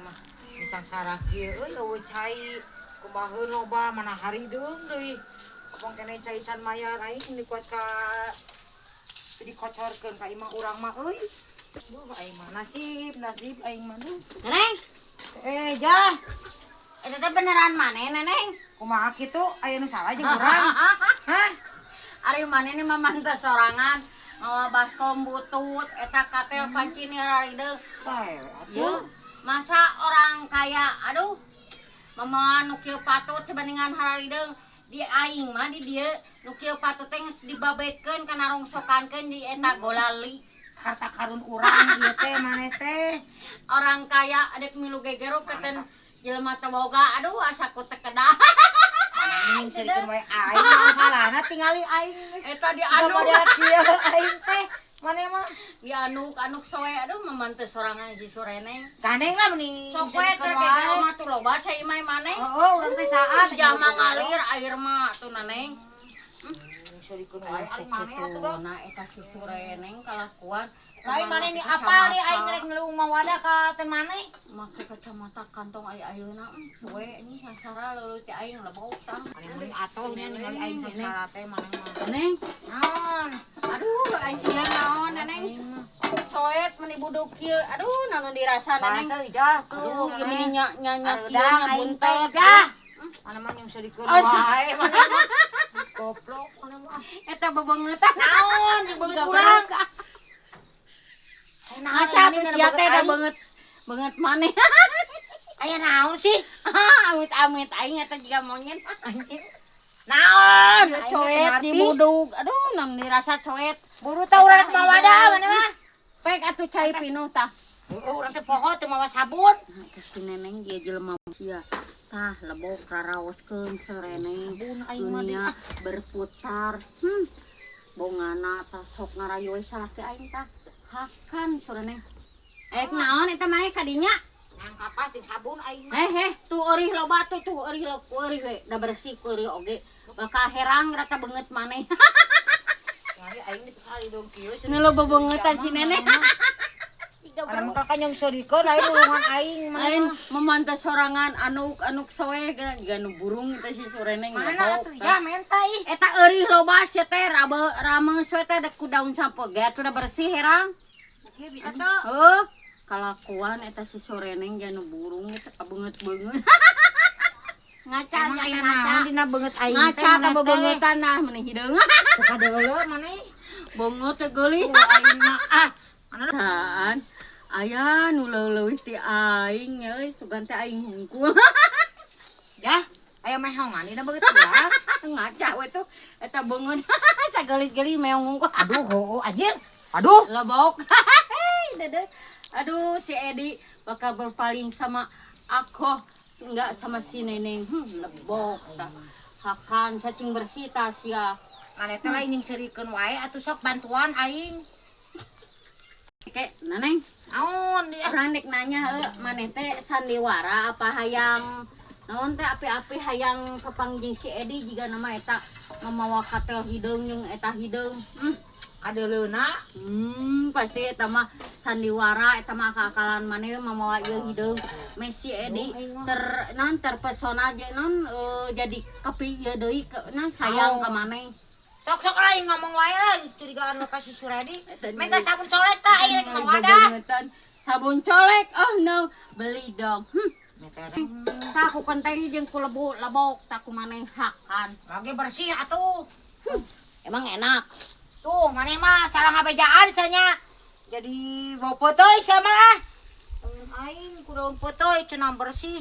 mah. Ini sangsara kieu euy, euweuh cai. Kumaha loba mana harideung deui. Kopong keneh cai can mayar aing dikuat ka dikocorkeun ka imah urang mah euy. Duh, aing mah nasib, nasib aing mah, duh. Neneng, Eh, Jah, eta teh beneran maneh, Neneng? Kumaha kitu? Aya nu salah jeung urang? Hah? Ari maneh ni mah mantes sorangan mawa baskom butut eta katel panci ni harideung. Bae Yeuh, atuh. Masa orang kaya, aduh, mamawa nu kieu patut sebandingan harideung. Di aing mah di dieu nu kieu patut teh geus dibabetkeun kana rongsokankeun di eta golali. Harta karun urang ieu teh, maneh teh. Orang kaya adek milu gegero keten jelema teu boga, aduh, asa ku teu kedah. Mana nyingserikeun wae aing, naon salahna tingali aing geus. Eta di Siga anu model kieu aing teh. Maneh mah di anuk anuk soe, aduh, mamanteu sorangan si Sureneng. Gandeng lah meni. Sok we keur gegero mah tuh loba cai imah maneh. Heeh, urang teh saat Ijah mah ngalir air mah tuh, Neneng. Nyingserikeun wae ari maneh atuh dah. Nah, eta si Sureneng kalakuan. Lain maneh ni apal nih aing rek ngeluh mawadah ka teh maneh. Make kacamata kantong aya ayeuna, suwe ini sangsara leuleut ti aing lebok tah. Maneh meuli atoh nya ningali aing sangsara teh maneh mah. Neneng, Naon? Aduh, aing sieun naon, Neneng. Soet meni buduk kieu. Aduh, naon dirasa, Neneng? Bahasa ijah tuh. Aduh, ieu meni nya nya nya kieu Areudang nya aing teh buntet. ijah. Mana mah nyingserikeun Asa. wae maneh mah. Goblok maneh mah. Eta bebeungetan. Naon jeung beungeut urang? Eh, naon Ngaca ini tuh dina sia beungeut teh da aing? Beungeut beungeut maneh. Aya naon sih? Amit-amit aing eta jiga monyet. Naon? Ieu Aing teh coet ngarti. di buduk. Aduh, naon dirasa coet. Buru teh urang rek mawadah maneh mah. Pek atuh cai pinuh tah. Heeh, urang teh poho teu mawa sabun. Nah, si Neneng dia jelema sia. Tah lebok raraoskeun sereneng. Sabun aing mah. Dunia berputar. Bongana tah sok ngarayu we salaki aing tah. Hakan sureneng. Eh, naon eta maneh kadinya? Yang kapas jeung sabun aing mah. Eh, eh, tuh eurih loba tuh, tuh eurih lo, eurih we, da bersih ku eurih oge. Bakal herang rata beungeut maneh. Ngari aing di kali dong kieu. Nu lo bebeungetan si Nenek. Mana mah kan nyingserikeun lain nulungan aing maneh Lain mah. memantau sorangan anuk anuk soe jiga nu burung teh si Sureneng. Mana lebok, atuh ya menta ih. Eta eurih loba sia teh rabe rameus we teh ku daun sampo ge atuh da bersih herang. Kieu bisa teu? Heuh, kalakuan eta si Soreneng janu burung eta kabeungeut-beungeut. Ngaca Emang nya aya ngaca. naon dina beungeut aing teh Ngaca ka maneh teh? bebeungetan nah meuni hideung. Teu kadeuleu maneh. Bongot teh geulis. Tuh aing mah ah. Mana Taan aya nu leuwih ti aing nya euy, sugan teh aing hungkul. Ya, aya mehongan dina beungeut urang. Ngaca we tuh eta beungeut sagelis-gelis meong hungkul. Aduh, heueuh anjir. Aduh. Lebok. Dede. Aduh, si Edi bakal berpaling sama aku enggak sama si Neneng. Lebok tah. Hakan cacing bersih tah sia. Maneh teh lain nyingserikeun wae atuh, sok bantuan aing. Oke, Neneng, Naon dia? Urang dek nanya heuh, maneh teh sandiwara apa hayang naon teh, api-api hayang kapanggih si Edi jiga nama eta mamawa katel hideung jeung eta hideung. Kadeuleuna. Pasti eta mah sandiwara, eta mah akal-akalan maneh mamawa ieu hideung. Messi Edi ter non terpesona je non jadi kepi ieu deui ke non sayang ka maneh. Sok sok lah ngomong wae lah curigaan ka si Suredi. Eta Minta sabun colek tah aing rek mawadah. Bebeungetan. Sabun colek. Oh no, beli dong. Tah ku kenteng jeung ku lebu lebok tah ku maneh hakan. Lagi bersih atuh. Emang enak. Tuh, maneh mah salah ngabejaan sanya. Jadi bau peutoy sama ah. Aing ku daun peutoy cenah bersih.